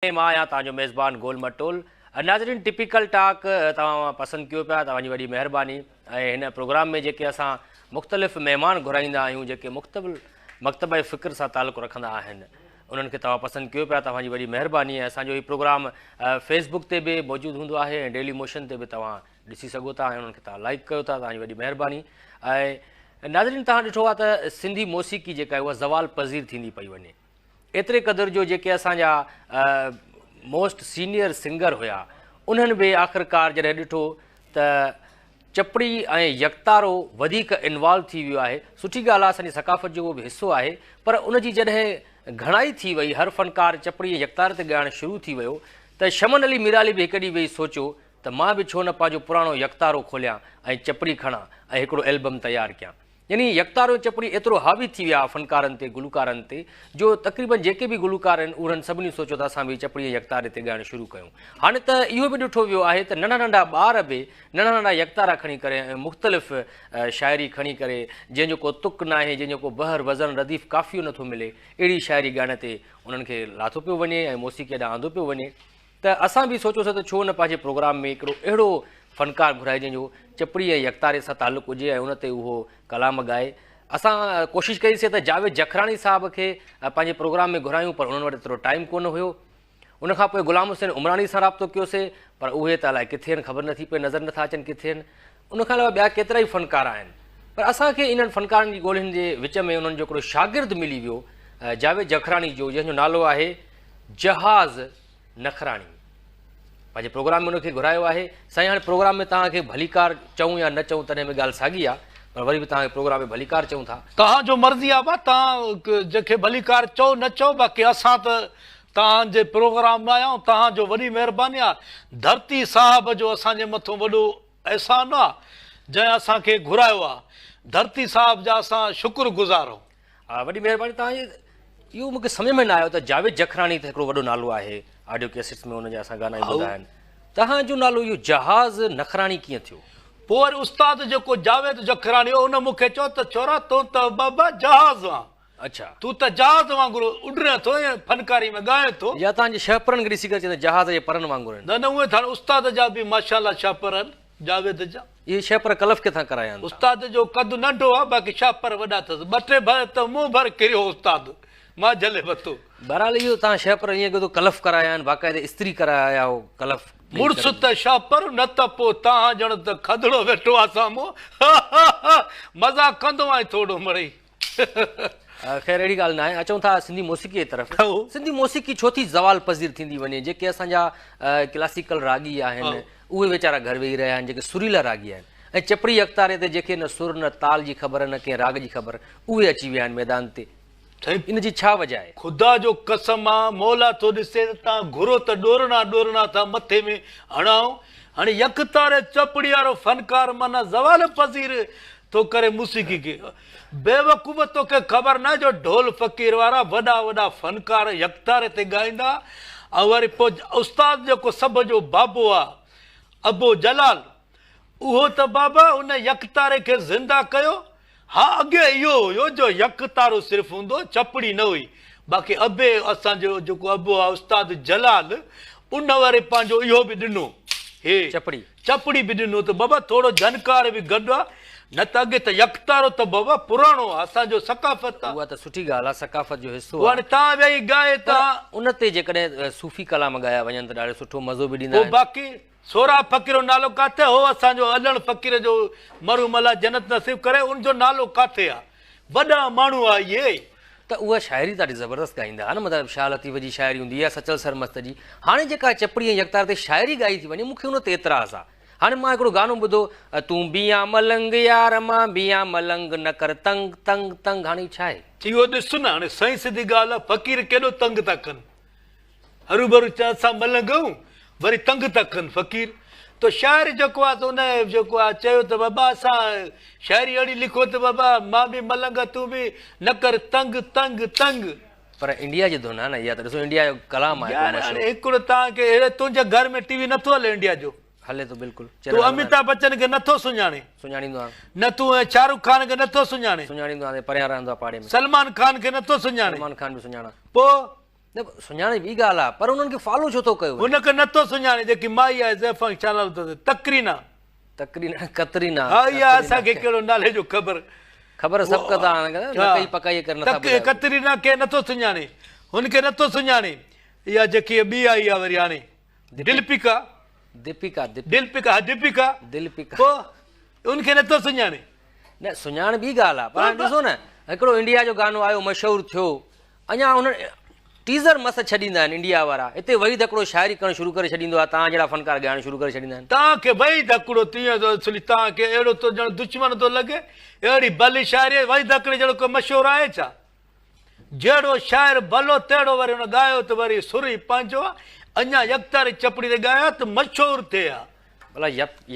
مان آهيان توهان جو ميزبان گول مٽول. ناظرين ٽپيڪل ٽاڪ توهان پسند ڪيو پيا توهان جي وڏي مهرباني ۽ هن پروگرام ۾ جيڪي اسان مختلف مهمان گهرائيندا آهيون جيڪي مختلف مڪتبه فڪر سان تعلق رکندا آهن انهن کي توهان پسند ڪيو پيا توهان جي وڏي مهرباني ۽ اسان جو هي پروگرام فيس بڪ تي به موجود هوندو آهي ۽ ڊيلي موشن تي به توهان ڏسي سگهو ٿا ۽ انهن کي توهان لائڪ ڪيو ٿا توهان جي وڏي مهرباني ۽ ناظرين توهان ڏٺو آهي ته سنڌي موسيقي جيڪا آهي اها زوال پذير ٿيندي پئي وڃي ايتري قدر جو جيڪي اسان جا موسٽ سينيئر سنگر هيا انهن به آخرڪار جڏهن ڏٺو ته چپڙي ۽ يڪتارو وڌيڪ انوالو ٿي ويو آهي سٺي ڳالهه آهي اسان جي ثقافت جو اهو به حصو آهي پر ان جي جڏهن گهڻائي ٿي وئي هر فنڪار چپڙي ۽ يڪتاري تي ڳائڻ شروع ٿي ويو ته شمن علي ميرالي به هڪ ڏينهن ويهي سوچيو ته مان به ڇو نه پنهنجو پراڻو يڪتارو کوليان ۽ چپڙي کڻان ۽ هڪڙو البم تيار ڪيان يعني يڪتارو ۽ چپڙي ايترو حاوي ٿي ويا فنڪارن تي، گلوڪارن تي، جو تقريبن جيڪي به گلوڪار آهن انهن سڀني سوچيو ته اسان به چپڙي ۽ يڪتاري تي ڳائڻ شروع ڪيون. هاڻي ته اهو به ڏٺو ويو آهي ته ننڍا ننڍا ٻار به ننڍا ننڍا يڪتارا کڻي ڪري ۽ مختلف شاعري کڻي ڪري جنهن جو ڪو تڪ ناهي، جنهن جو ڪو بحر، وزن، رديف، قافيو نٿو ملي، اهڙي شاعري ڳائڻ تي انهن کي لاٿو پيو وڃي ۽ موسيقيء ڏانهن آندو پيو وڃي. ته اسان به سوچيوسين ته ڇو نه پنهنجي پروگرام ۾ هڪڙو اهڙو فنڪار گهرائجي جنهن جو چپڙي ۽ يڪتاري سان تعلق هجي ۽ ان تي اهو ڪلام ڳائي. اسان ڪوشش ڪئي سين ته جاويد جکراڻي صاحب کي پنهنجي پروگرام ۾ گهرايون پر انهن وٽ ايترو ٽائيم ڪونه هيو. ان کان پوء غلام حسين عمراڻي سان رابطو ڪيوسين پر اهي ته الائي ڪٿي آهن خبر نٿي پئي نظر نٿا اچن ڪٿي آهن. ان کان علاوه ٻيا ڪيترائي فنڪار آهن پر اسان کي انهن فنڪارن جي ڳولهين جي وچ ۾ انهن جو هڪڙو شاگرد ملي ويو جاويد جکراڻي جو جنهن جو نالو آهي جهاز نخراڻي پنهنجي پروگرام ۾ ان کي گهرايو آهي. سائين هاڻي پروگرام ۾ توهان کي ڀليڪار چئون يا نه چئون تڏهن به ڳالهه ساڳي آهي پر وري به توهان کي پروگرام ۾ ڀليڪار چئون ٿا. توهان جو مرضي آهي ڀا توهان جنهن کي ڀليڪار چئو نه چئو باقي اسان ته توهان جي پروگرام ۾ آيا آهيون توهان جو وڏي مهرباني آهي ڌرتي صاحب جو اسان جي مٿون وڏو احسان آهي جنهن اسان کي گهرايو آهي ڌرتي صاحب جا اسان شڪر گذار آهيون. ها وڏي مهرباني توهان جي. اهو مونکي سمجهه ۾ نه آيو ته جاويد جکراڻي ته هڪڙو وڏو نالو آهي آڊيو ڪيسٽس ۾ ان جا اسان گانا ئي ٻڌا آهن توهان جو نالو اهو جهاز نخراڻي ڪيئن ٿيو؟ پوء وري استاد جيڪو جاويد جکراڻي هو ان مونکي چيو ته ڇورا تون ته بابا جهاز آن اڇا. تون ته جهاز وانگر اڏرين ٿو ۽ فنڪاري ۾ ڳائين ٿو. يا توهان جي شهپرن کي ڏسي ڪري چوندا جهاز جي پرن وانگر آهن. نه نه اهي ته هاڻي استاد جا به ماشاءالله شهپر آهن. جاويد جا. اهي شهپر ڪلف ڪٿان ڪرايا آهن تان. استاد جو قد ننڍو آ باقي شهپر وڏا اٿس ٻه ٽي ڀر ته منهن ڀر ڪريو استاد مان جهلي ورتو. بهرحال اهو تان شهپر ائين ڪيو ته ڪلف ڪرايا آهن باقاعده استري ڪرايا آيا هو ڪلف ڏئي مڙس ڪري. ته شهپر نه ته پو تان ڄڻ ته کدڙو ويٺو آ سامهون ها ها ها مذاق ڪندو آهين ٿورو مڙئي. خير اهڙي ڳالهه ناهي اچون ٿا سنڌي موسيقي جي طرف سنڌي موسيقي ڇو ٿي زوال پذير ٿيندي وڃي جيڪي اسان جا ڪلاسيڪل راڳي آهن اهي ويچارا گهر ويهي رهيا آهن جيڪي سريلا راڳي آهن ۽ چپڙي يڪتاري تي جيڪي نه سر نه تال جي خبر نه ڪنهن راڳ جي خبر اهي اچي ويا آهن ميدان تي ان جي ڇا وجه آهي؟ خدا جو قسم آ مولا ٿو ڏسي ته تان گهرو ته ڏورڻا ڏورڻا ٿا مٿي ۾ هڻائو هاڻي يڪتاري چپڙي وارو فنڪار معنيٰ زوال پذير ٿو ڪري موسيقي کي بيوقوف توکي خبر ناهي جو ڍول فقير وارا وڏا وڏا فنڪار يڪتاري تي ڳائيندا ۽ وري پوء استاد جيڪو سڀ جو بابو آ ابو جلال اهو ته بابا ان يڪتاري کي زنده ڪيو ها اڳي اهو هيو جو يڪتارو صرف هوندو چپڙي نه هئي باقي ابي اسان جو جيڪو ابو آ استاد جلال ان وري پنهنجو اهو به ڏنو هي چپڙي چپڙي به ڏنو ته بابا ٿورو جهنڪار به گڏ آ نه ته اڳي ته يڪتارو ته بابا پراڻو آ اسان جو ثقافت آ. اها ته سٺي ڳالهه آ ثقافت جو حصو پوء آ. هاڻي تان ويهي ڳائي پر تان. ان تي جيڪڏهن صوفي ڪلام ڳايا وڃن ته ڏاڍو سٺو مزو به ڏيندا پوء آهن. باقي سهراب فقير جو نالو ڪاٿي هو اسان جو علڻ فقير جو مرحوم الله جنت نصيب ڪري ان جو نالو ڪاٿي آ وڏا ماڻهو آ اهي. ته اها شاعري ڏاڍي زبردست ڳائيندا ها نه مطلب شاهه لطيف جي شاعري هوندي يا سچل سرمست جي هاڻي جيڪا چپڙي ۽ يڪتار تي شاعري ڳائي ٿي وڃي مون کي ان تي اعتراض آ هاڻي مان هڪڙو گانو ٻڌو تون به آن ملنگ يار مان به آن ملنگ نه ڪر تنگ تنگ تنگ هاڻي ڇا آهي. اهو ڏس نه هاڻي سائين سڌي ڳالهه آ فقير ڪيڏو تنگ ٿا ڪن. هروڀرو چئه اسان ملنگ آهيون وري تنگ ٿا ڪن فقير تو شاعر جيڪو آهي سو ان جيڪو آهي چيو ته بابا اسان شاعري اهڙي لکو ته بابا مان به ملنگ آهيان تون به نه ڪر تنگ تنگ تنگ. پر انڊيا جي ڌن آهي نه اها ته ڏسو انڊيا جو ڪلام آهي يار هاڻي هڪڙو توهان کي اهڙي تنهنجي گهر ۾ ٽي وي نٿو هلي انڊيا جو. هلي ٿو بلڪل. تون اميتاڀ بچن کي نٿو سڃاڻين. سڃاڻيندو آهيان. نه تون شاهه رخ خان کي نٿو سڃاڻين. سڃاڻيندو آهيان پريان رهندو آهي پاڙي ۾. سلمان خان کي نٿو سڃاڻين. سلمان خان به سڃاڻان. پوء. نه سڃاڻي ٻي ڳالهه آ پر انهن کي فالو ڇو ٿو ڪيو وڃي؟ هن کي نٿو سڃاڻي جيڪي مائي آهي زيفا ڇا نالو اٿس تڪرينا. تڪرينا ڪترينا. ها اها اسان کي ڪهڙو نالي جو خبر. خبر سڀ ڪتا نه ڪئي پڪائي ڪري نٿا ٻڌايو. ڪترينا کي نٿو سڃاڻي هن کي نٿو سڃاڻي اها جيڪي ٻي آئي آ وري هاڻي دلپيڪا. ديپيڪا دلپيڪا ها ديپيڪا دلپيڪا پوء ان کي نٿو سڃاڻي. نه سڃاڻ ٻي ڳالهه آ پر هاڻي ڏسو نه هڪڙو انڊيا جو گانو آيو مشهور ٿيو اڃا انهن ٽيزر مس ڇڏيندا آهن انڊيا وارا هتي وحيد هڪڙو شاعري ڪرڻ شروع ڪري ڇڏيندو آهي توهان جهڙا فنڪار ڳائڻ شروع ڪري ڇڏيندا آهن. توهان کي وحيد هڪڙو تيئن ٿو اصلي توهان کي اهڙو ٿو ڄڻ دشمن ٿو لڳي اهڙي ڀلي شاعري وحيد هڪڙي جهڙو ڪو مشهور آهي ڇا جهڙو شاعر ڀلو تهڙو وري هن ڳايو ته وري سر ئي پنهنجو آ اڃا يڪتاري چپڙي تي ڳايان ته مشهور ٿئي ها. ڀلا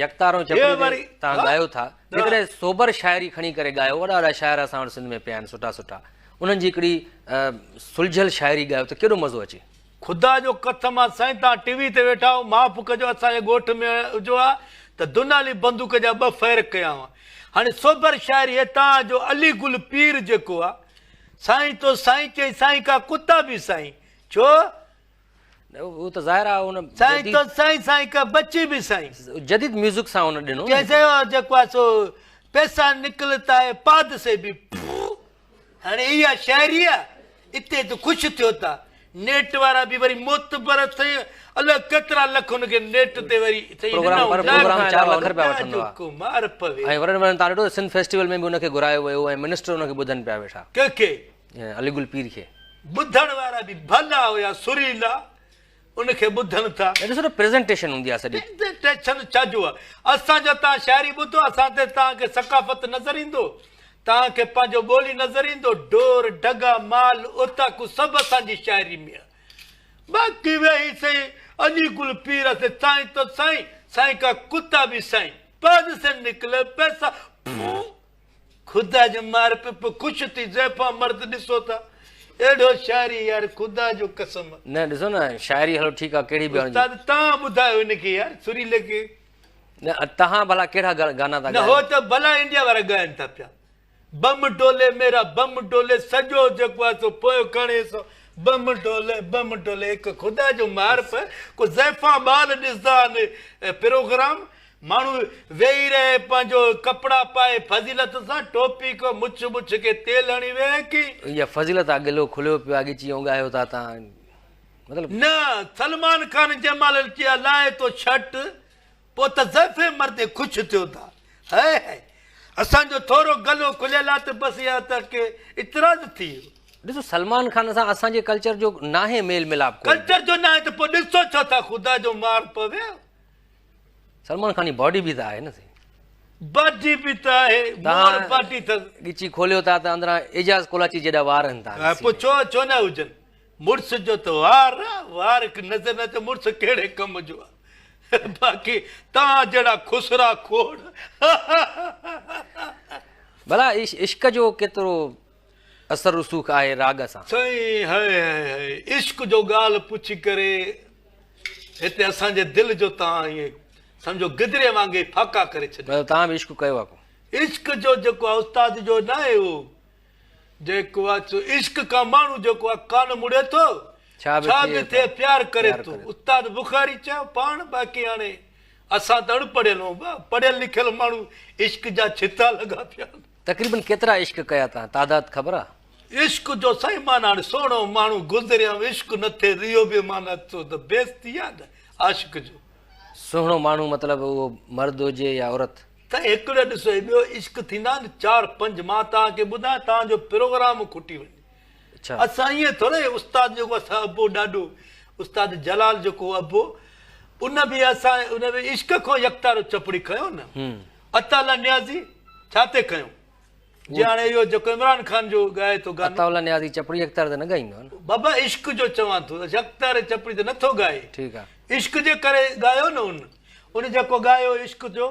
يڪتارو چپڙي تي توهان ڳايو ٿا جيڪڏهن سوبر شاعري کڻي ڪري ڳايو وڏا وڏا شاعر اسان وٽ سنڌ ۾ پيا آهن سٺا سٺا انهن جي هڪڙي سلجهيل شاعري ڳايو ته ڪيڏو مزو اچي. خدا جو قسم آ سائين توهان ٽي وي تي ويٺا آهيو معاف ڪجو اسان جي ڳوٺ ۾ هجو ها ته دنالي بندوق جا ٻه فير ڪيان ها هاڻي سوبر شاعري هي توهان جو علي گل پير جيڪو آ سائين تو سائين چئي سائين کا ڪتا به سائين ڇو اهو ته ظاهر آهي ان سائين تو سائين سائين کا بچي به سائين جديد ميوزڪ سان ان ڏنو چئي سائين جيڪو آ سو پيسا نڪلتا هي پاد سي به هاڻي اها شاعري آ اتي ته خوش ٿيو ٿا نيٽ وارا به وري معتبر اٿئي الائي ڪيترا لک ان کي نيٽ تي وري سائين پروگرام پر پروگرام 4 لک رپيا وٺندو آ ڪو مار پوي ۽ ورن ورن تان ڏٺو سنڌ فيسٽيول ۾ به ان کي گهرايو ويو ۽ منسٽر ان کي ٻڌن پيا ويٺا ڪنهن کي علي گل پير کي ٻڌڻ وارا به ڀلا هيا سريلا ان کي ٻڌن ٿا. ڏسو نه پريزنٽيشن هوندي آ سڄي. پريزنٽيشن ڇا جو آ اسان جو تان شاعري ٻڌو اسان تي تان کي ثقافت نظر ايندو تان کي پنهنجو ٻولي نظر ايندو ڍور ڍڳا مال اوطاقون سڀ اسان جي شاعري ۾ آ باقي ويهي سائين علي گل پير سي سائين تو سائين سائين کا ڪتا به سائين پد سي نڪلي پيسا خدا جو مار پي پو خوش ٿي زيفا مرد ڏسو ته اهڙو شاعري يار خدا جو قسم. نه ڏسو نه شاعري هلو ٺيڪ آ ڪهڙي به استاد تهان ٻڌايو هن کي يار سريلي کي. نه تهان ڀلا ڪهڙا گانا ٿا ڳايو. نه هو ته ڀلا انڊيا وارا ڳائن ٿا پيا بم ڊولي ميرا بم ڊولي سڄو جيڪو آ سو پويو کڻي سو بم ڊولي بم ڊولي هڪ خدا جو مار پئي ڪو زيفا ٻال ڏسندا آهن پروگرام ماڻهو ويهي رهي پنهنجو ڪپڙا پائي فضيلت سان ٽوپي ڪو مڇ ٻڇ کي تيل هڻي ويهي ڪي. اها فضيلت آ ڳلو کليو پيو آ ڳچي ائون ڳايو ٿا تان مطلب. نه سلمان خان جنهن مهل چيا لاهي ٿو شرٽ پوء ته زيفي مردي خوش ٿيو ٿا هئي هئي اسان جو ٿورو گلو کليل آ ته بس اها ته ڪي اعتراض ٿي ويو. ڏسو سلمان خان سان اسان جي ڪلچر جو ناهي ميل ملاپ ڪو. ڪلچر جو ناهي ته پوء ڏسو ڇو ٿا خدا جو مار پوي. سلمان خان جي باڊي به ته آهي نه سائين. باڊي به ته آهي مور باڊي اٿس. ڳچي کوليو ٿا ته اندران اعجاز ڪولاچي جيڏا وار آهن تان. پوء ڇو ڇو نه هجن مڙس جو ته وار آ وار نظر نه اچي مڙس ڪهڙي ڪم جو آ باقي تان جهڙا خسرا کوڙ. ڀلا عشق جو ڪيترو اثر رسوخ آهي راڳ سان. سائين هاء هاء هاء عشق جو ڳالهه پڇي ڪري هتي اسان جي دل جو تان ائين سمجهو گدري وانگي ڦاڪا ڪري ڇڏيو. مطلب توهان به عشق ڪيو آ ڪو. عشق جو جيڪو آ استاد جو ناهي اهو جيڪو آ سو عشق کان ماڻهو جيڪو آ ڪان مڙي ٿو ڇا به ٿئي پيار ڪري ٿو استاد بخاري چيو پاڻ باقي هاڻي اسان ته اڻ پڙهيل آهيون پڙهيل لکيل ماڻهو عشق جا ڇتا لڳا پيا آهن. تقريبن ڪيترا عشق ڪيا تان تعداد خبر آ؟ عشق جو سائين معنيٰ هاڻي سهڻو ماڻهو گذريم عشق نه ٿئي ته اهو به معنيٰ ٿيو ته بيعزتي آ نه عاشق جو. سهڻو ماڻهو مطلب اهو مرد هجي يا عورت. سائين هڪڙو ڏسو ۽ ٻيو عشق ٿيندا آهن چار پنج مان توهان کي ٻڌايان توهان جو پروگرام کٽي وڃي. اسان ائين ٿوري استاد جيڪو اسان ابو ڏاڏو استاد جلال جيڪو ابو ان به اسان ان به عشق کان يڪتارو چپڙي کنيو نه عطا الله نيازي ڇا تي کنيو جي هاڻي اهو جيڪو عمران خان جو ڳائي ٿو گانو عطا الله نيازي چپڙي يڪتاري ته نه ڳائيندو آهي نه بابا عشق جو چوان ٿو يڪتاري چپڙي ته نٿو ڳائي ٺيڪ آ عشق جي ڪري ڳايو نه ان ان جيڪو ڳايو عشق جو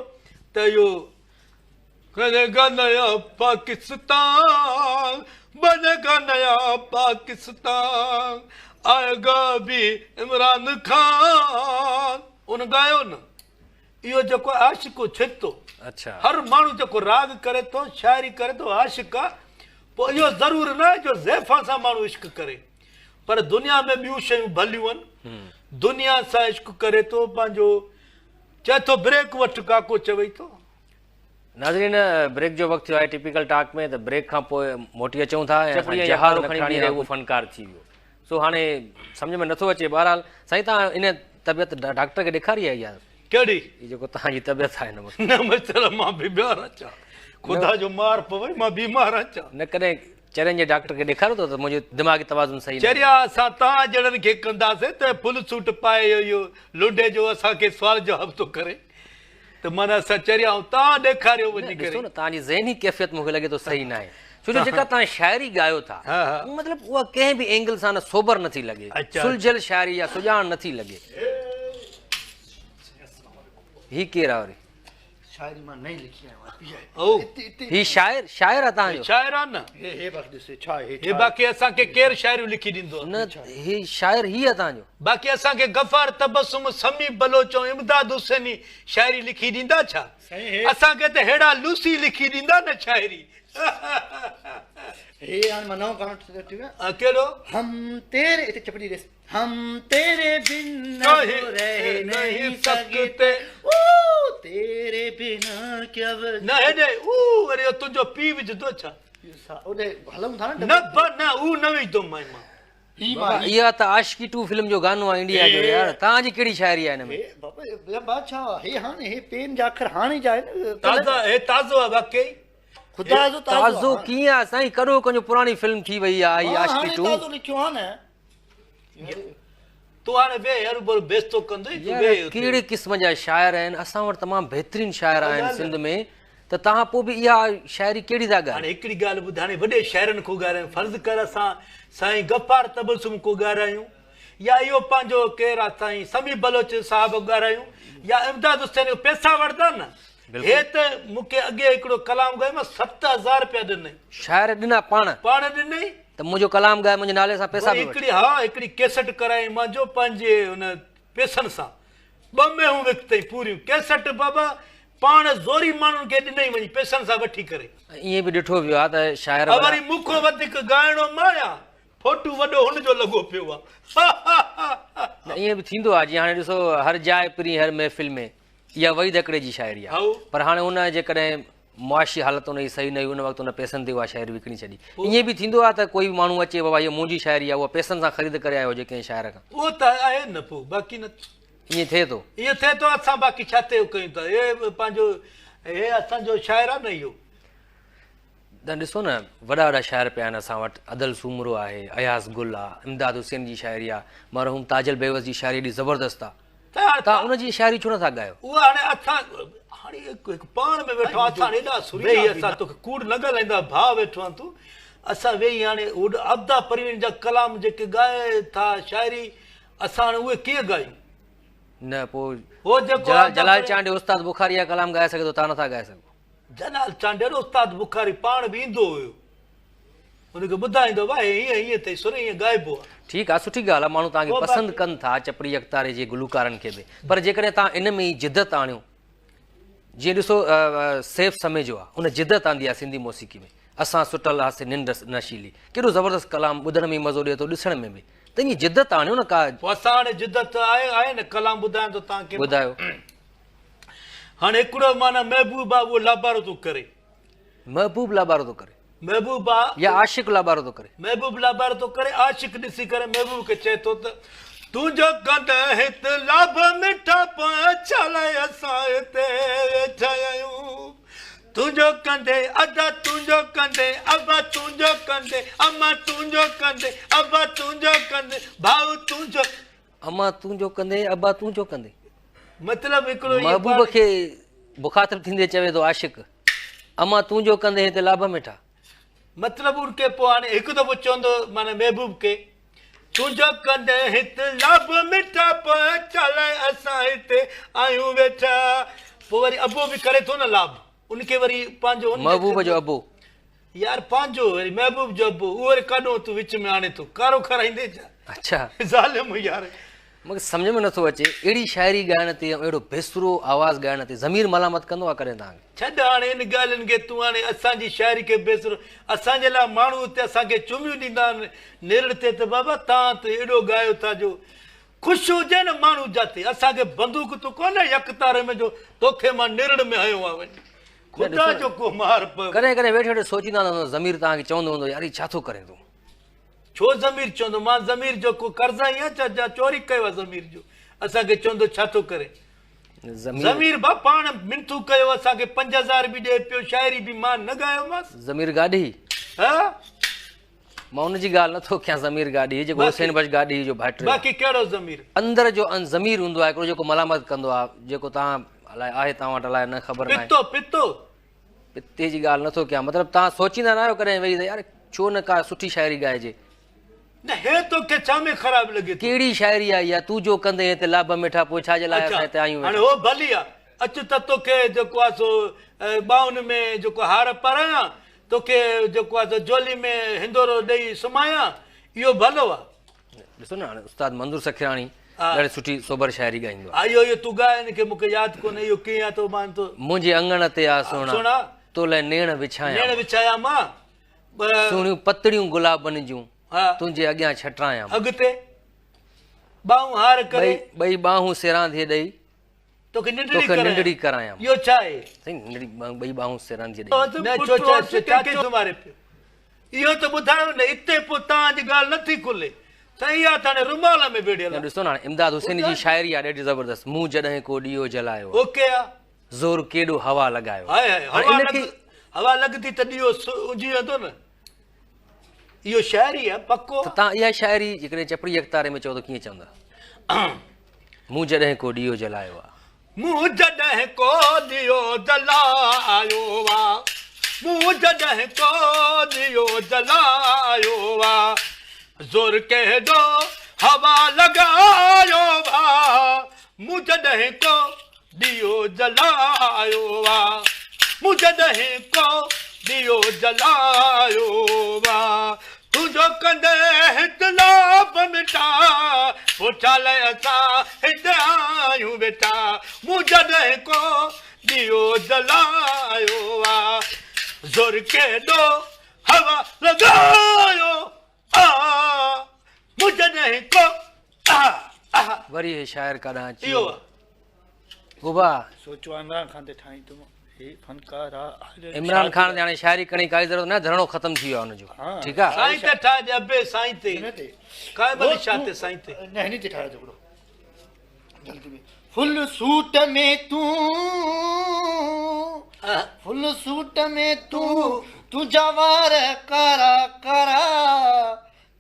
ته اهو بنيگا نيا پاڪستان بنيگا نيا پاڪستان آئيگا ڀي عمران خان ان ڳايو نه اهو جيڪو عاشق ڇتو اڇا هر ماڻهو جيڪو راڳ ڪري ٿو شاعري ڪري ٿو عاشق آ پوء اهو ضرور نه آهي جو زيفا سان ماڻهو عشق ڪري. پر دنيا ۾ ٻيون شيون ڀليون آهن. دنيا سان عشق ڪري ٿو پنهنجو چئي ٿو بريڪ وٺ ڪاڪو چوي ٿو. ناظرين بريڪ جو وقت ٿيو آهي ٽپيڪل ٽاڪ ۾ ته بريڪ کان پوء موٽي اچون ٿا ۽ اسان جهارو کڻي بيهي اهو فنڪار ٿي ويو سو هاڻي سمجهه ۾ نٿو اچي بهرحال سائين توهان ان طبيعت ڊاڪٽر کي ڏيکاري آهي يا ڪهڙي هي جيڪو توهان جي طبيعت آهي هن وقت نه مسئلا مان بيمار آهيان ڇا خدا جو مار پوي مان بيمار آهيان ڇا نه ڪڏهن چرين جي ڊاڪٽر کي ڏيکاريو اٿو ته منهنجو دماغي توازن صحيح نه چريا اسان توهان جهڙن کي ڪنداسين ته فل سوٽ پائي اهو لنڊي جو اسان کي سوال جواب ٿو ڪري ته معنيٰ اسان چريا آهيون توهان ڏيکاريو وڃي ڪري ڏسو نه توهان جي ذهني ڪيفيت مون کي لڳي ٿو صحيح ناهي ڇو جو جيڪا توهان شاعري ڳايو ٿا مطلب اها ڪنهن به اينگل سان نه سوبر نٿي لڳي سلجهيل شاعري يا سڄاڻ نٿي لڳي هي ڪير آ وري؟ شاعري مان نئين لکي آيو آهيان. هي شاعر شاعر آ توهان جو؟ شاعر آ نه. هي هي باقي ڏس ڇا هي هي باقي اسان کي ڪير شاعريون لکي ڏيندو آ؟ نه هي شاعر هي آ توهان جو؟ باقي اسان کي غفار تبسم، سميع بلوچ ۽ امداد حسيني شاعري لکي ڏيندا ڇا؟ اسان کي ته ههڙا لوسي لکي ڏيندا نه شاعري. هي هاڻي مان نئون گانو ٺاهيو آ. ڪهڙو؟ هم تيري هتي چپڙي ڏس. هم تيري بن اب رهه نهين سگتي او تيري بنا ڪيا نه هيڏي او وري اهو تنهنجو پيء وجهندو ڇا؟ اوڏي هلون ٿا نه نه با نه او نه وجهندو مائي مان. هي مان اها ته عاشقي ٽو فلم جو گانو آهي انڊيا جو يار توهان جي ڪهڙي شاعري آهي هن ۾. هي بابا يا بادشاهه هي هاڻي هي پين جا اکر هاڻي جا آهن تازا هي تازو آهي واقعي. خدا جو تازو تازو ڪيئن آهي سائين ڪڏهو ڪنهن جو پراڻي فلم ٿي وئي آهي هي عاشقي ٽو. تازو لکيو آهي نه. تون هاڻي ويهه هروڀرو بيستو ڪندين تون ويهه اتي. ڪهڙي قسم جا شاعر آهن اسان وٽ تمام بهترين شاعر آهن سنڌ ۾ ته توهان پوء به اها شاعري ڪهڙي ٿا ڳايو. هاڻي هڪڙي ڳالهه ٻڌ هاڻي وڏي شاعرن کان ڳارايون فرض ڪر اسان سائين غفار تبسم کان ڳارايون يا اهو پنهنجو ڪير آ سائين سميع بلوچ صاحب ڳارايون يا امداد حسين پيسا وٺندا نه هي ته مون کي اڳي هڪڙو ڪلام ڳايو مان 7000 رپيا ڏنئي. شاعر ڏنا پاڻ. پاڻ ڏنئي. ته منهنجو ڪلام ڳائي منهنجي نالي سان پئسا به وٺ. وري هڪڙي ها هڪڙي ڪيسٽ ڪرايائين مانجو پنهنجي ان پئسن سان ٻه مينهون وڪتئين پوريون ڪيسٽ بابا پاڻ زوري ماڻهن کي ڏنئي وڃي پئسن سان وٺي ڪري. ائين به ڏٺو ويو آهي ته شاعر وڏا. وري مون کان وڌيڪ ڳائڻو مان آهيان فوٽو وڏو هن جو لڳو پيو آهي. نه ائين به ٿيندو آهي جيئن هاڻي ڏسو هر جاء پرين هر محفل ۾ اها وحيد هڪڙي جي شاعري آهي پر هاڻي ان جيڪڏهن معاشي حالت ان جي صحيح نه هئي ان وقت ان پئسن تي اها شاعري وڪڻي ڇڏي. ائين به ٿيندو آهي ته ڪوئي به ماڻهو اچي بابا هيء منهنجي شاعري آهي اها پئسن سان خريد ڪري آيو هجي ڪنهن شاعر کان. اهو ته آهي نه پوء باقي نه. ائين ٿئي ٿو. ائين ٿئي ٿو اسان باقي ڇا تي ڪيون ٿا هي پنهنجو هي اسان جو شاعر آهي نه اهو. ته ڏسو نه وڏا وڏا شاعر پيا آهن اسان وٽ ادل سومرو آهي اياز گل آهي امداد حسين جي شاعري آهي مرحوم تاجل بيوس جي شاعري ايڏي زبردست آهي. توهان ان جي شاعري ڇو نٿا ڳايو؟ اها هاڻي اسان هاڻي هڪ پاڻ ۾ ويٺو اسان هيڏا سريلا ويهي اسان توکي ڪوڙ نه ڳالهائيندا ڀاء ويٺو آهين تون اسان ويهي هاڻي هوڏ عابده پروين جا ڪلام جيڪي ڳائي ٿا شاعري اسان هاڻي اهي ڪيئن ڳايون؟ نه پوء هو جيڪو جلال چانڊيو استاد بخاري جا ڪلام ڳائي سگهي ٿو توهان نٿا ڳائي سگهو. جلال چانڊيو استاد بخاري پاڻ به ايندو هيو. ان کي ٻڌائيندو ڀاء هي هيئن هيئن اٿئي سر هيئن ڳائبو آ. ٺيڪ آ سٺي ڳالهه آ ماڻهو توهان کي پسند ڪن ٿا چپڙي يڪتاري جي گلوڪارن کي به پر جيڪڏهن توهان ان ۾ ئي جدت آڻيو جيئن ڏسو سيف سميجو آ ان جدت آندي آ سنڌي موسيقي ۾ اسان سٽل هاسي ننڊ نشيلي ڪيڏو زبردست ڪلام ٻڌڻ ۾ مزو ڏئي ٿو ڏسڻ ۾ به ته ائين جدت آڻيو نه ڪا. پوء اسان هاڻي جدت آهي آهي نه ڪلام ٻڌايان ٿو توهان کي. ٻڌايو. هاڻي هڪڙو معنيٰ محبوب آ اهو لابارو ٿو ڪري. محبوب لابارو ٿو ڪري. محبوب آ. يا عاشق لابارو ٿو ڪري. محبوب لابارو ٿو ڪري عاشق ڏسي ڪري محبوب کي چئي ٿو ته تنهنجو ڪنڌ هت لاڀ مٺا پويان ڇا لاء اسان هتي ويٺا آهيون تنهنجو ڪنڌ ادا تنهنجو ڪنڌ ابا تنهنجو ڪنڌ اما تنهنجو ڪنڌ ابا تنهنجو ڪنڌ ڀائو تنهنجو اما تنهنجو ڪندي ابا تنهنجو ڪندي. مطلب هڪڙو هي محبوب پاڻ کي مخاطب ٿيندي چوي ٿو عاشق اما تنهنجو ڪندي هتي لاڀ مٺا. مطلب ان کي پوء هاڻي هڪ دفعو چوندو معنيٰ محبوب کي تنهنجو ڪندي هت لاڀ مٺا پوء ڇا لاء اسان هتي آهيون ويٺا پوء وري ابو به ڪري ٿو نه لاڀ ان کي وري پنهنجو ان محبوب جو ابو. يار پنهنجو وري محبوب جو ابو اهو وري ڪاڏو تون وچ ۾ آڻي ٿو ڪارو کارائيندين ڇا. اڇا. ظالم يار. مون کي سمجهه ۾ نٿو اچي اهڙي شاعري ڳائڻ تي ۽ اهڙو بيسرو آواز ڳائڻ تي ضمير ملامت ڪندو آهي ڪڏهن توهان کي؟ ڇڏ هاڻي ان ڳالهين کي تون هاڻي اسان جي شاعري کي بيسرو اسان جي لاء ماڻهو اتي اسان کي چميون ڏيندا آهن نرڙ تي ته بابا توهان ته ايڏو ڳايو ٿا جو خوش هجي نه ماڻهو جاتي اسان کي بندوق ته ڪونهي يڪتاري ۾ جو توکي مان نرڙ ۾ هنيو آ وڃي خدا جو ڪو مار پوي. ڪڏهن ڪڏهن ويٺي ويٺي سوچيندا هوندا ضمير توهان کي چوندو هوندو يار هي ڇا ٿو ڪرين تون. ڇو ضمير چوندو مان ضمير جو ڪو قرضائي آهيان ڇا جا چوري ڪيو آهي ضمير جو اسان کي چوندو ڇا ٿو ڪرين. ضمير با پاڻ منٿون ڪيو اسان کي 5000 به ڏئي پيو شاعري به مان نه ڳايومانس. ضمير گاڏهي. ها. مان ان جي ڳالهه نٿو ڪيان ضمير گاڏهي جيڪو حسين بخش گاڏهي جو ڀائٽيو آهي. باقي ڪهڙو ضمير؟ اندر جو ان ضمير هوندو آهي هڪڙو جيڪو ملامت ڪندو آهي جيڪو توهان الائي آهي توهان وٽ الائي نه خبر ناهي. پتو پتو. پتي جي ڳالهه نٿو ڪيان مطلب توهان سوچيندا ناهيو ڪڏهن ويهي ته يار ڇو نه ڪا سٺي شاعري ڳائجي. نه هي توکي ڇا ۾ خراب لڳي ٿو. ڪهڙي شاعري آهي اها تون جو ڪندين هتي لاڀ مٺا پوء ڇا جي لاء اسان هتي آيون ويٺا. هاڻي هو ڀلي آ اچ ته توکي جيڪو آ سو ٻانهن ۾ جيڪو هار پارايان توکي جيڪو آ سو جهولي ۾ هندورو ڏئي سمهايان اهو ڀلو آ. ڏسو نه هاڻي استاد منظور سکيراڻي ڏاڍي سٺي سوبر شاعري ڳائيندو آ. اهو اهو تون ڳاء هن کي مون کي ياد ڪونهي اهو ڪيئن آ تو مان تو. منهنجي اڱڻ تي آ سهڻا تو لئه نيڻ وڇايان نيڻ وڇايان مان. سهڻيون پتڙيون گلابن جون تنهنجي اڳيان ڇٽرايان مان. اڳتي ٻانهون هار ڪري. ٻئي ٻانهون سيرانديء ڏئي. توکي ننڊڙي ڪرايان. اهو ڇا آهي؟ سائين ننڊڙي ٻئي ٻانهون سيرانديء ڏئي. نه ڇو ڇا ڇا کي سمهاري پيو. اهو ته ٻڌايو نه اتي پوء توهان جي ڳالهه نه ٿي کلي. سائين اها ته هاڻي رومال ۾ ويڙهيل آهي. ڏسو نه هاڻي امداد حسيني جي شاعري آهي ڏاڍي زبردست مون جڏهن ڪو ڏيئو جلايو آ. اهو ڪي آ؟ زور ڪيڏو هوا لڳايو آ. هاء هاء هوا لڳندي ته ڏيئو اجهي ويندو نه. اهو شاعري آ پڪو. ته توهان اها شاعري جيڪڏهن چپڙي يڪتاري ۾ چئو ته ڪيئن چوندا؟ مون جڏهن ڪو ڏيئو جلايو آ. مون جڏهن ڪو ڏيئو جلايو آ. مون جڏهن ڪو ڏيئو جلايو آ. زور ڪيڏو هوا لڳايو آ. مون جڏهن ڪو ڏيئو جلايو آ. مون جڏهن ڪو ڏيئو جلايو آ. تنهنجو ڪندي هت لاڀ مٺا، پوء ڇا لئه اسان هت آهيون ويٺا. مون جڏهن ڪو ڏيئو جلايو آ. زور ڪيڏو هوا لڳايو آ. مون جڏهن ڪو آ آ. وري هي شاعر ڪاڏانهن اچي ويو. بابا. سوچو عمران خان تي ٺاهين تون هي فنڪار آ. عمران خان تي هاڻي شاعري ڪرڻ جي ڪائي ضرورت ناهي ڌرڻو ختم ٿي ويو آ ان جو ٺيڪ آ. سائين تي ٺاهه ڏي ابي سائين تي قائم علي شاهه تي سائين تي. نه هن تي ٺاهيو هڪڙو جلدي ۾ فل سوٽ ۾ تون فل سوٽ ۾ تون تنهنجا وار ڪارا ڪارا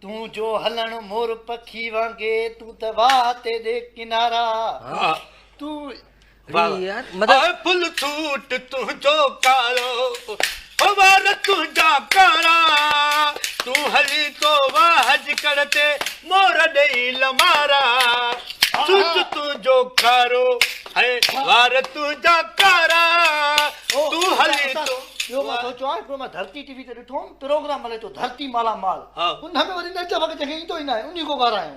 تون جو هلڻ مور پکي وانگي تون ته واهه تي ڏي ڪنارا تون آء فل سوٽ تنهنجو ڪارو وار تنهنجا ڪارا تون هلين ٿو واهه جي ڪڙ تي مور ڏئي لمارا سوٽ تنهنجو ڪارو وار تنهنجا ڪارا تون هلين ٿو. ٻيو مان سوچيو آهي هڪڙو مان ڌرتي ٽي وي تي ڏٺو هوم پروگرام هلي ٿو ڌرتي مالا مال ان ۾ وري نجف کي جنهن کي ايندو ئي ناهي انهي کان ڳارايون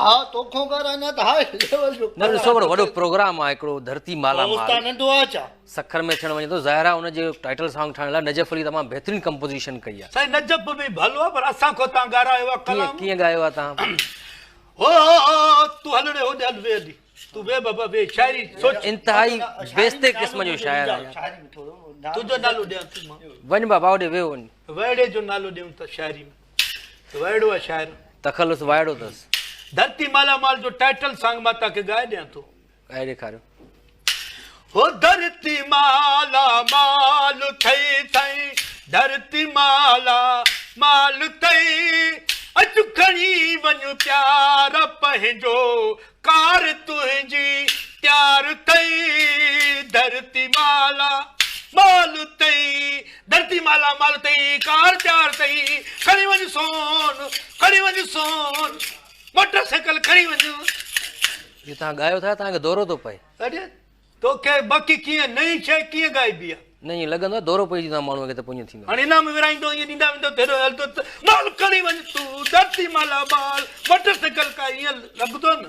ها توکان ڳارايون ها ته هاء ليول جو نه ڏسو هڪڙو وڏو پروگرام آهي هڪڙو ڌرتي مالا مال استاد ننڍو آهي ڇا سکر ۾ ٿيڻ وڃي ٿو ظاهر آهي ان جي ٽائيٽل سانگ ٺاهڻ لاء نجف علي تمام بهترين ڪمپوزيشن ڪئي آهي. سائين نجف به ڀلو آهي پر اسان کان تان ڳارايو آهي ڪلام ڪيئن ڳايو آهي تان هو تون هلڙي هوڏي هل ويهه هلي. تون ويهه بابا ويهه شاعري سوچ. انتهائي بيستي قسم جو شاعر آهي. تنهنجو نالو ڏيان ٿي مان. وڃ بابا هوڏي ويهه وڃ. وائڙي جو نالو ڏيون ٿا شاعري ۾ وائڙو آهي شاعر. تخلص وائڙو اٿس. ڌرتي مالا مال جو ٽائيٽل سانگ مان توهان کي ڳائي ڏيان ٿو. ڳائي ڏيکاريو. هو ڌرتي مالا مال ٿئي سائين ڌرتي مالا مال ٿئي اچ کڻي وڃ پيار پنهنجو ڪار تنهنجي تيار ٿئي ڌرتي مالا مال ٿئي ڌرتي مالا مال ٿئي ڪار تيار ٿئي کڻي وڃ سون کڻي وڃ سون موٽر سائيڪل کڻي وڃ. اهو توهان ڳايو ٿا توهان کي دورو ٿو پئي. اڙي توکي باقي ڪيئن نئين شيء ڪيئن ڳائبي آ. نه ائين لڳندو آ دورو پئجي ويندو آ ماڻهوء کي ته پوء ائين ٿيندو آ. هاڻي انعام ورهائيندو ائين ڏيندا ويندو ته هيڏو هلندو ته مال کڻي وڃ تون ڌرتي مالا مال موٽر سائيڪل ڪا ائين لڳندو نه.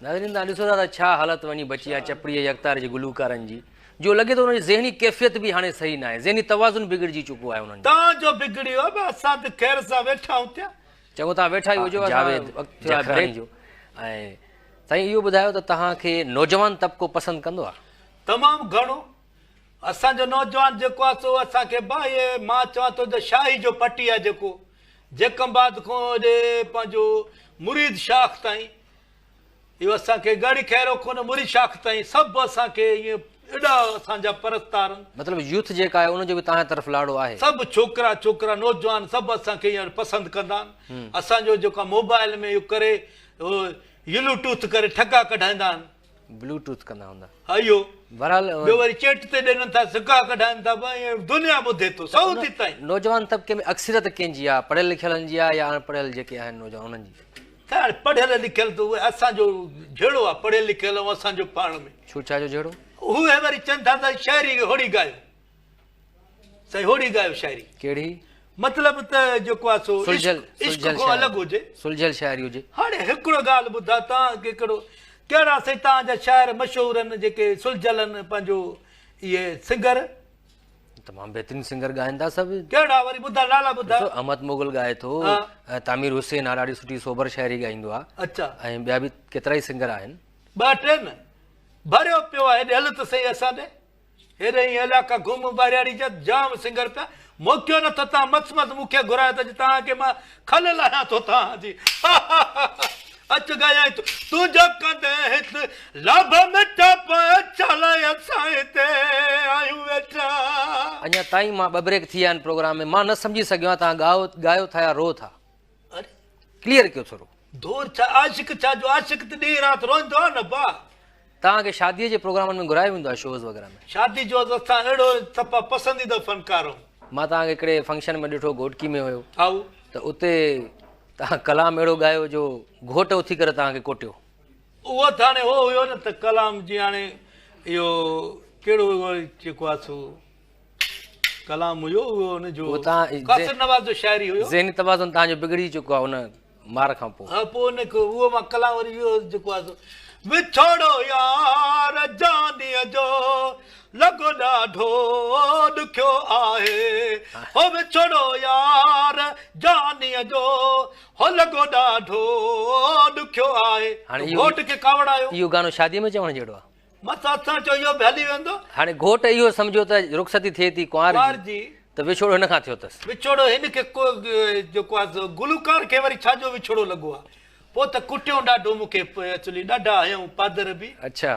ناظرين توهان ڏسو ٿا ته ڇا حالت وڃي بچي آهي چپڙي ۽ يڪتاري جي گلوڪارن جي جو لڳي ٿو انهن جي ذهني ڪيفيت به هاڻي صحيح ناهي ذهني توازن بگڙجي چڪو آهي انهن جو. توهان جو بگڙي ويو آهي اسان ته خير سان ويٺا آهيون ٿيا. چڱو توهان ويٺا ئي هجو اسان وقت ٿيو آهي بريڪ جو ۽ سائين اهو ٻڌايو ته توهان کي نوجوان طبقو پسند ڪندو آهي؟ تمام گهڻو اسان جو نوجوان جيڪو آهي سو اسان کي با اهي مان چوان ٿو ته شاهي جو پٽي آهي جيڪو جيڪب آباد کان هوڏي پنهنجو مريد شاخ تائين اهو اسان کي ڳڙهي خيرو کان مريد شاخ تائين سڀ اسان کي ائين ايڏا اسان جا پرستار آهن. مطلب يوٿ جيڪا آهي ان جو به توهان طرف لاڙو آهي. سڀ ڇوڪرا ڇوڪرا نوجوان سڀ اسان کي هينئر پسند ڪندا آهن. اسان جو جيڪو موبائل ۾ اهو ڪري يلو ٽوٿ ڪري ٺڪا ڪڍائيندا آهن. بلو ٽوٿ ڪندا هوندا. ها اهو. بهرحال ٻيو وري چيٽ تي ڏين ٿا سڪا ڪڍائين ٿا ائين دنيا ٻڌي ٿو سعودي تائين. نوجوان طبقي ۾ اڪثريت ڪنهن جي آهي پڙهيل لکيلن جي آهي يا اڻ پڙهيل جيڪي آهن نوجوان انهن جي. ته هاڻي پڙهيل لکيل ته اهي اسان جو جهيڙو آهي پڙهيل لکيل ۽ اسان جو پاڻ ۾. ڇو ڇا جو جهيڙو؟ اهي وري چون ٿا ته شاعري هوڙي ڳايو سائين هوڙي ڳايو شاعري. ڪهڙي؟ مطلب ته جيڪو آهي سو سلجهيل عشق کان الڳ هجي. سلجهيل شاعري هجي. هاڻي هڪڙو ڳالهه ٻڌاء تان کي هڪڙو ڪهڙا سائين تان جا شاعر مشهور آهن جيڪي سلجهيل آهن پنهنجو اهي سنگر. تمام بهترين سنگر ڳائن ٿا سڀ. ڪهڙا وري ٻڌاء نالا ٻڌاء. ڏسو احمد مغل ڳائي ٿو ۽ تعمير حسين آ ڏاڍي سٺي سوبر شاعري ڳائيندو آ. اڇا. ۽ ٻيا به ڪيترائي سنگر آهن. ٻه ٽي نه ڀريو پيو آ هيڏي هل ته سهي اسان ڏي هيڏي هي علائقا گهم ٻهراڙي جا جام سنگر پيا موقعو نه ٿو تان مس مس مون کي گهرايو ته توهان کي مان کل لاهيان ٿو توهان جي اچ ڳايائين ٿو تنهنجو ڪندين هت لاڀ مٺا پوء ڇا لاء اسان هتي آهيون ويٺا. اڃا تائين مان ٻه بريڪ ٿي ويا آهن پروگرام ۾ مان نه سمجهي سگهيو آهيان توهان ڳايو ڳايو ٿا يا روئو ٿا ڪليئر ڪيو ٿورو. ڌور ڇا عاشق ڇا جو عاشق ته ڏينهن رات روئندو آهي نه ڀاء. توهان کي شادي جي پروگرامن ۾ گهرايو ويندو آهي شوز وغيره ۾. شادي جو اسان اهڙو صفا پسنديده فنڪار آهيون. مان توهان کي هڪڙي فنڪشن ۾ ڏٺو گهوٽڪي ۾ هيو. هائو. ته اتي توهان ڪلام اهڙو ڳايو جو گهوٽ اٿي ڪري توهان کي ڪوٽيو. اهو ته هاڻي اهو هيو نه ته ڪلام جي هاڻي اهو ڪهڙو جيڪو آهي سو ڪلام هيو اهو ان جو قاصر نواز جو شاعري هيو. ذهني توازن توهان جو بگڙجي چڪو آهي ان مار کان پوء. ها پوء ان کي اهو مان ڪلام وري اهو جيڪو آهي سو وڇوڙو يار جانيء جو لڳو ڏاڍو ڏکيو آهي هو وڇوڙو يار جانيء جو هو لڳو ڏاڍو ڏکيو آهي. هاڻي اهو گهوٽ کي ڪاوڙ آيو. اهو گانو شاديء ۾ چوڻ جهڙو آهي. مس اسان چيو اهو به هلي ويندو. هاڻي گهوٽ اهو سمجهيو ته رخصتي ٿئي ٿي ڪنوار جي ته وڇوڙو هن کان ٿيو اٿس. وڇوڙو هن کي ڪو جيڪو آهي سو گلوڪار کي وري ڇا جو وڇوڙو لڳو آهي. پوء ته ڪٽيون ڏاڍو مون کي ايڪچولي ڏاڍا هنيائون پادر به. اڇا.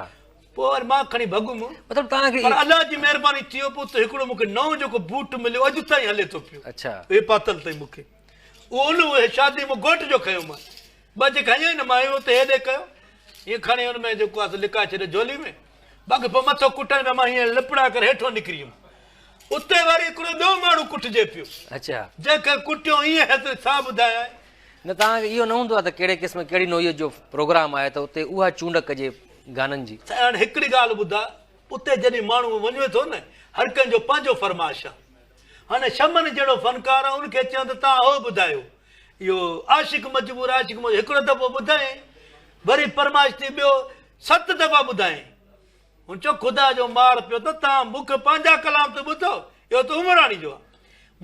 پوء وري مان کڻي ڀڳم. مطلب توهان کي پر الله جي مهرباني ٿي ويو پوء ته هڪڙو مون کي نئون جيڪو بوٽ مليو اڄ تائين هلي ٿو پيو. اڇا. اهي پاتل اٿئي مون کي. اهو ان اهي شادي مان گهوٽ جو کنيو مان. ٻه جيڪي هنيائين نه مان اهو ته هيڏي ڪيو. هيئن کڻي ان ۾ جيڪو آهي سو لڪائي ڇڏيو جهولي ۾. باقي پوء مٿو ڪٽڻ پيا مان هيئن لپڙا ڪري هيٺو نڪري ويم. اتي وري هڪڙو ٻيو ماڻهو ڪٽجي پيو. اڇا. جنهن کي ڪٽيو ائين هيس ڇا ٻڌايانء. نه توهان کي اهو نه هوندو آهي ته ڪهڙي قسم ڪهڙي نوعيت جو پروگرام آهي ته اتي اها چونڊ ڪجي گانن جي. سائين هاڻي هڪڙي ڳالهه ٻڌاء اتي جڏهن ماڻهو وڃي ٿو نه هر ڪنهن جو پنهنجو فرمائش آهي. هاڻي شمن جهڙو فنڪار آهي ان کي چيو ته توهان اهو ٻڌايو اهو عاشق مجبور عاشق مجبور هڪڙو دفعو ٻڌائين وري فرمائش ٿي ٻيو ست دفعا ٻڌائين. هن چيو خدا جو مار پيو ته توهان مون کي پنهنجا ڪلام ته ٻڌو، اهو ته عمراڻي جو آهي.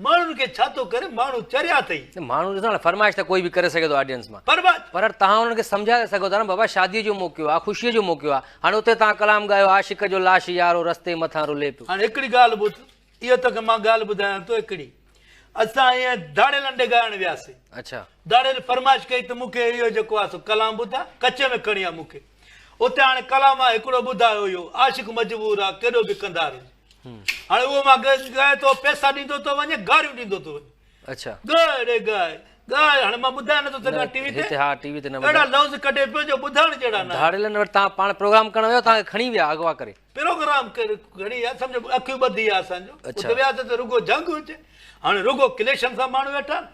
ماڻهن کي ڇا ٿو ڪري، ماڻهو چريا اٿئي. نه ماڻهو ڏسو نه فرمائش ته ڪوئي به ڪري سگهي ٿو آڊينس مان. فرمائش. پر توهان انهن کي سمجهائي سگهو ٿا نه بابا شاديء جو موقعو آهي، خوشيء جو موقعو آهي، هاڻي اتي توهان ڪلام ڳايو عاشق جو لاش يارو رستي مٿان رلي پيو. هاڻي هڪڙي ڳالهه ٻڌ، اهو توکي مان ڳالهه ٻڌايان ٿو هڪڙي. اسان ائين ڌاڙيلن ڏي ڳائڻ وياسين. اڇا. ڌاڙيل فرمائش ڪئي ته مون کي اهو جيڪو آهي سو ڪلام ٻڌاء، ڪچي ۾ کڻي آ مون کي. اتي هاڻي ڪلام آ هڪڙو ٻڌايو اهو عاشق مجبور آ ڪيڏو به ڪنڌار هجي. هاڻي اهو مان ڳائي ٿو پئسا ڏيندو ٿو وڃي گاريون ڏيندو ٿو وڃي. اڇا. ڳاء ڙي ڳاء ڳاء هاڻي مان ٻڌائي نٿو سگهان ٽي وي تي. ها ٽي وي تي نه اهڙا لفظ ڪڍي پيو جو ٻڌائڻ جهڙا نه آهن. ڌاڙيلن وٽ توهان پاڻ پروگرام ڪرڻ ويا توهان کي کڻي ويا اغوا ڪري. پروگرام کڻي ويا سمجهه اکيون ٻڌي آ اسان جو اتي وياسين ته رڳو جهنگ هجي هاڻي رڳو ڪليشن سان ماڻهو ويٺا آهن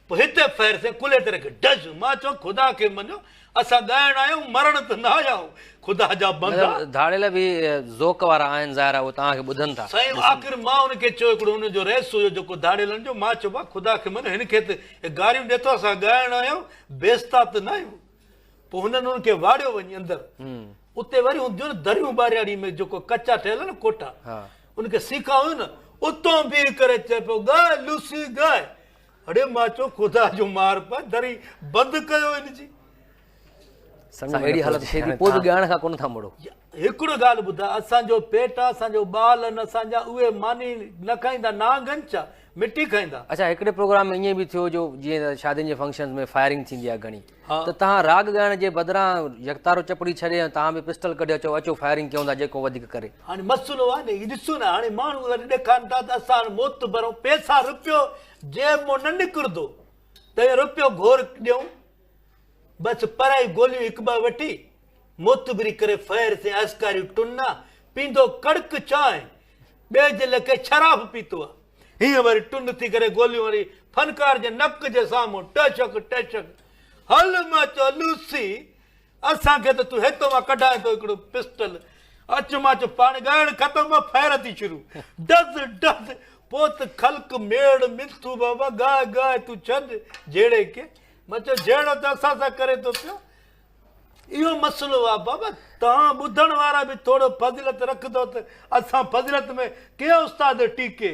پوء هتي فير سين ڪلهي تي رکي ڊز مان چيو خدا کي مڃو اسان ڳائڻ آيا آهيون مرڻ ته نه آيا آهيون خدا جا بندا. مطلب ڌاڙيل به ذوق وارا آهن ظاهر آهي اهي توهان کي ٻڌن ٿا. سائين آخر مان ان کي چيو هڪڙو ان جو رئيس هيو جيڪو ڌاڙيلن جو مان چيو ڀاء خدا کي مڃو هن کي ته گاريون ڏي ٿو اسان ڳائڻ آيا آهيون بيستا ته نه آهيون. پوء هنن انهن کي واڙيو وڃي اندر. اتي وري هونديون نه دريون ٻاهرياڙي ۾ جيڪو ڪچا ٺهيل نه ڪوٺا ان کي سيخا هيون نه اتون بيهي ڪري چئي پيو ڳاء لوسي ڳاء. اڙي مان چيو خدا جو مار پئي دري بند ڪيو ان جي. سائين اهڙي حالت ٿئي ٿي پوء به ڳائڻ کان ڪونه ٿا مڙو. هڪڙو ڳالهه ٻڌاء اسان جو پيٽ آ اسان جو ٻال آهن اسان جا اهي ماني نه کائيندا نانگ آهن ڇا مٽي کائيندا. اڇا هڪڙي پروگرام ۾ ائين به ٿيو جو جيئن ته شادين جي فنڪشنز ۾ فائرنگ ٿيندي آهي گهڻي ته توهان راڳ ڳائڻ جي بدران يڪتارو چپڙي ڇڏي ۽ توهان به پسٽل ڪڍي اچو اچو فائرنگ ڪيون ٿا جيڪو وڌيڪ ڪري. هاڻي مسئلو آهي نه هي ڏسو نه هاڻي ماڻهو اگر ڏيکارن ٿا ته اسان معتبر آهيون پئسا رپيو جيب مان نه نڪرندو ته رپيو گهور ڏيون بس پرائي گوليون هڪ ٻه وٺي معتبري ڪري فير سين اسڪاريون ٽنا پيندو ڪڙڪ چانهه ٻئي جي لکي شراب پيتو آ هيئن وري ٽن ٿي ڪري گوليون وري فنڪار جي نڪ جي سامهون ٽشڪ ٽشڪ هل مان چيو لوسي اسان کي ته تون هتو مان ڪڍائين ٿو هڪڙو پسٽل اچ مان چيو پاڻ ڳائڻ ختم مان فير ٿي شروع ڊز ڊز پوء ته خلق ميڙ ملٿو بابا ڳاء ڳاء تون ڇڏ جهيڙي کي مان چيو جهيڙو ته اسان سان ڪري ٿو پيو اهو مسئلو آ بابا توهان ٻڌڻ وارا به ٿورو فضيلت رکندو ته اسان فضيلت ۾ ڪيئن استاد ٽي ڪي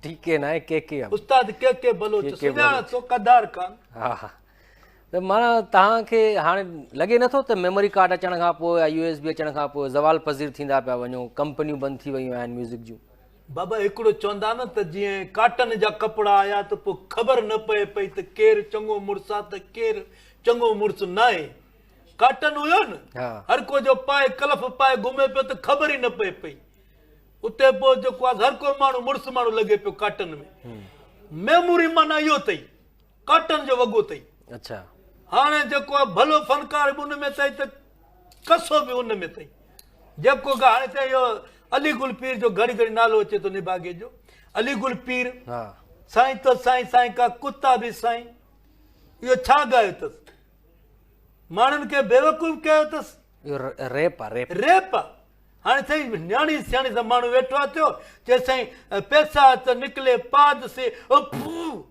ٽي ڪي ناهي ڪي ڪي استاد ڪي ڪي بلوچ سڃاڻان ٿو قڌار خان ها ها ته معنيٰ توهان کي هاڻي لڳي نٿو ته ميموري ڪارڊ اچڻ کان پوء يا يو ايس بي اچڻ کان پوء زوال پذير ٿيندا پيا وڃو ڪمپنيون بند ٿي ويون آهن ميوزڪ جون بابا هڪڙو چوندا نه ته جيئن ڪاٽن جا ڪپڙا آيا ته پوء خبر نه پئي پئي ته ڪير چڱو مڙس آ ته ڪير چڱو مڙس ناهي. ڪاٽن هيو نه هر ڪو جو پائي ڪلف پائي گهمي پيو ته خبر ئي نه پئي پئي. اتي پوء جيڪو آ هر ڪو ماڻهو مڙس ماڻهو لڳي پيو ڪاٽن ۾. ميموري معنيٰ اهو اٿئي. ڪاٽن جو وڳو اٿئي. اڇا. هاڻي جيڪو آ ڀلو فنڪار به ان ۾ اٿئي ته ڪسو به ان ۾ اٿئي. جيڪو ڪا هاڻي ته اهو علي گل پير جو گهڙي گهڙي نالو اچي ٿو نڀاڳي جو علي گل پير ها. سائين تو سائين سائين ڪا ڪتا به سائين اهو ڇا ڳايو اٿس ماڻهن کي بيوقوف ڪيو اٿس. اهو ريپ آ ريپ. ريپ آ هاڻي سائين نياڻي سياڻي سان ماڻهو ويٺو آ ٿيو چي سائين پيسا ته نڪلي پاد سي او ڦو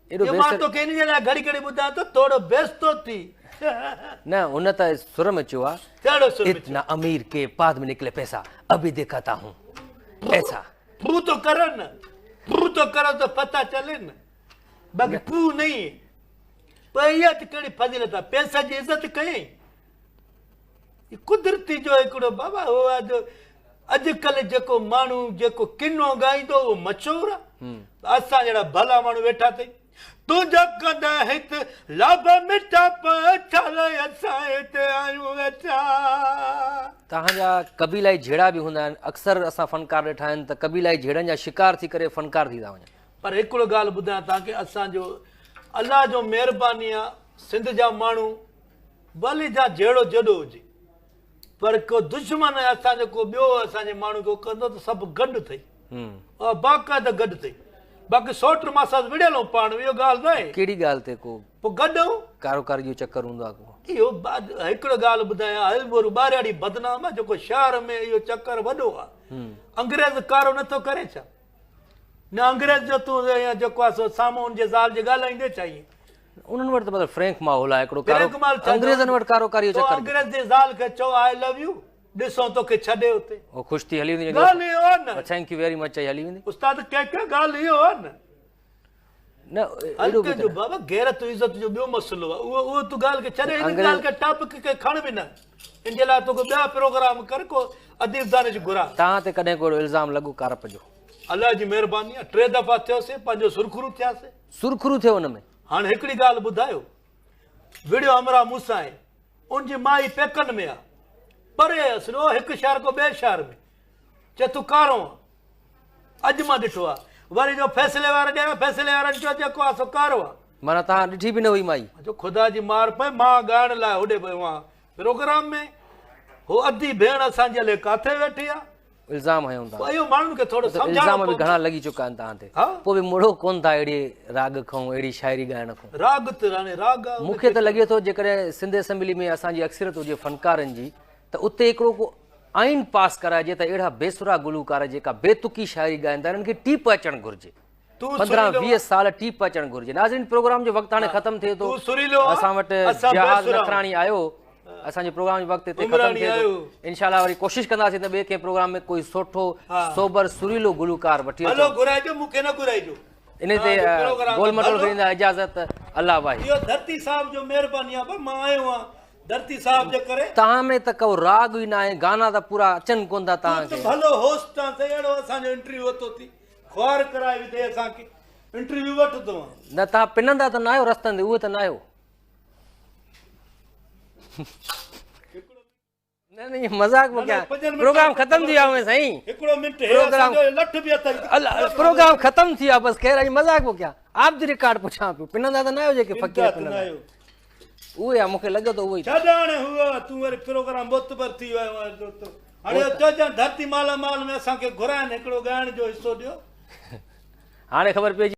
ايڏو جو مان بيسر توکي ان جي لاء گهڙي گهڙي ٻڌايان ٿو ٿورو بيستو ٿي. نه هن ته سر ۾ چيو آ ڪهڙو سر ۾ چيو؟ اتنا امير ڪي پاد ۾ نڪلي پيسا ابي دکاتا هون ايسا. پو تو ڪرو نه پو تو ڪرو ته پتا چلي نه باقي پو نهين پر اها ته ڪهڙي فضيلت آ پيسا جي عزت ڪيائين. قدرتي جو هڪڙو بابا هو آ جو اڄڪلهه جيڪو ماڻهو جيڪو ڪنو ڳائيندو اهو مشهور آ اسان جهڙا ڀلا ماڻهو ويٺا اٿئي تنهنجا ڪڏهن هت لاڀ مٺا پڇل اسان هتي آهيون ويٺا. توهان جا قبيلائي جهيڙا به هوندا آهن اڪثر اسان فنڪار ڏٺا آهن ته قبيلائي جهيڙن جا شڪار ٿي ڪري فنڪار ٿي ٿا وڃن. پر هڪڙو ڳالهه ٻڌايان توهان کي اسان جو الله جو مهرباني آ سنڌ جا ماڻهو ڀلي جا جهيڙو جيڏو هجي پر ڪو دشمن اسان جو ڪو ٻيو اسان جي ماڻهو ڪو ڪندو ته سڀ گڏ ٿئي باقاعده گڏ ٿئي باقي سوٽ ماسات وڙهيل هون پاڻ اهو ڳالهه ناهي. ڪهڙي ڳالهه تي ڪو پوء گڏ هون. ڪارو ڪاري جو چڪر هوندو آهي ڪو. اهو هڪڙو ڳالهه ٻڌايان هلبورو ٻاهرياڙي بدنام آهي جيڪو شهر ۾ اهو چڪر وڏو آهي انگريز ڪارو نٿو ڪري ڇا. نه انگريز جو تون ائين جيڪو آهي سو سامهون ان جي زال جي ڳالهائيندي ڇا ائين. انهن وٽ ته مطلب فرينڪ ماحول آهي هڪڙو ڪارو انگريزن وٽ ڪارو ڪاري جو چڪر. تو انگريز جي زال کي چئو آء لو يو ڏسون توکي ڇڏي اتي. هو خوش ٿي هلي ويندي. ڳالهه اهو آهي نه. Thank you very much چئي هلي ويندي. استاد ڪنهن ڪنهن ڳالهه اهو آهي نه. نه ايڏو به جو بابا غيرت عزت جو ٻيو مسئلو آهي اهو اهو تون ڳالهه کي ڇڏ ان ڳالهه کي ٽاپڪ کي کڻ به نه ان جي لاء توکي ٻيا پروگرام ڪر ڪو اديب دانش گهراء. توهان تي ڪڏهن ڪو اهڙو الزام لڳو ڪارپ جو؟ الله جي مهرباني آهي ٽي دفعا ٿيوسي پنهنجو سرخرو ٿياسي. سرخرو ٿيو ان ۾؟ هاڻي هڪڙي ڳالهه ٻڌايو وڙهيو همراهه مون سان آهي ان جي مائي پيڪن ۾ آهي پري اصل اهو هڪ شهر کان ٻئي شهر ۾ چي تون ڪارو آن اڄ مان ڏٺو آ وري جو فيصلي وارا ڏيارا فيصلي وارن چيو جيڪو آ سو ڪارو آ. معنيٰ توهان ڏٺي به نه هئي مائي. مان چيو خدا جي مار پئي مان ڳائڻ لاء هوڏي ويو آهيان پروگرام ۾ هو ادي ڀيڻ اسان جي الائي ڪاٿي ويٺي آ. الزام هنيو توهان. پوء اهو ماڻهن کي ٿورو سمجهائڻو الزام به گهڻا لڳي چڪا آهن توهان تي پوء به مڙو ڪونه ٿا اهڙي راڳ کان اهڙي شاعري ڳائڻ کان. راڳ ته راڻي راڳ آ. مون کي ته لڳي ٿو جيڪڏهن سنڌ اسيمبلي ۾ اسان جي اڪثريت هجي فنڪارن جي ته اتي هڪڙو ڪو آئين پاس ڪرائجي ته اهڙا بي سرا گلوڪار جيڪا بي تڪي شاعري ڳائن ٿا انهن کي ٽيپ اچڻ گهرجي 15 20 سال ٽيپ اچڻ گهرجي ناظرين پروگرام جو وقت هاڻي ختم ٿئي ٿو اسان وٽ جهاز نکراڻي آيو اسان جي پروگرام جو وقت هتي ختم ٿئي ٿو. انشاء الله وري ڪوشش ڪنداسين ته ٻئي ڪنهن پروگرام ۾ ڪوئي سٺو سوبر سريلو گلوڪار وٺي اچون. ڀلو گهرائجو مون کي نه گهرائجو. ان تي گول مٽول کي ڏيندا اجازت الله واهي. اهو ڌرتي صاحب جو مهرباني آ مان آيو آهيان ڌرتي صاحب جي ڪري. توهان ۾ ته ڪو راڳ ئي ناهي گانا ته پورا اچن ڪون ٿا توهان کي. تون ته ڀلو هوسٽ آن سائين اهڙو اسان جو انٽرويو ورتو ٿي خوار ڪرائي وڌي اسان کي انٽرويو وٺندو آن. نه توهان پنندا ته ناهيو رستن تي اهي ته ناهيو. نه نه ائين مذاق پيو ڪيان پروگرام ختم ٿي ويو آهي سائين هڪڙو منٽ هي اسان جو لٺ به اٿئي پروگرام ختم ٿي ويو بس خير اڄ مذاق پيو ڪيان آف the record پڇان پيو پنندا ته نه آهيو جيڪي فقير پنندا آهن اهي آ مونکي لڳي ٿو اهي ڇڏ هاڻي هو تون وري پروگرام معتبر ٿي ويو آهين دوستو هاڻي چئجان ڌرتي مالا مال ۾ اسان کي گهرائن هڪڙو ڳائڻ جو حصو ڏيو هاڻي خبر پئجي.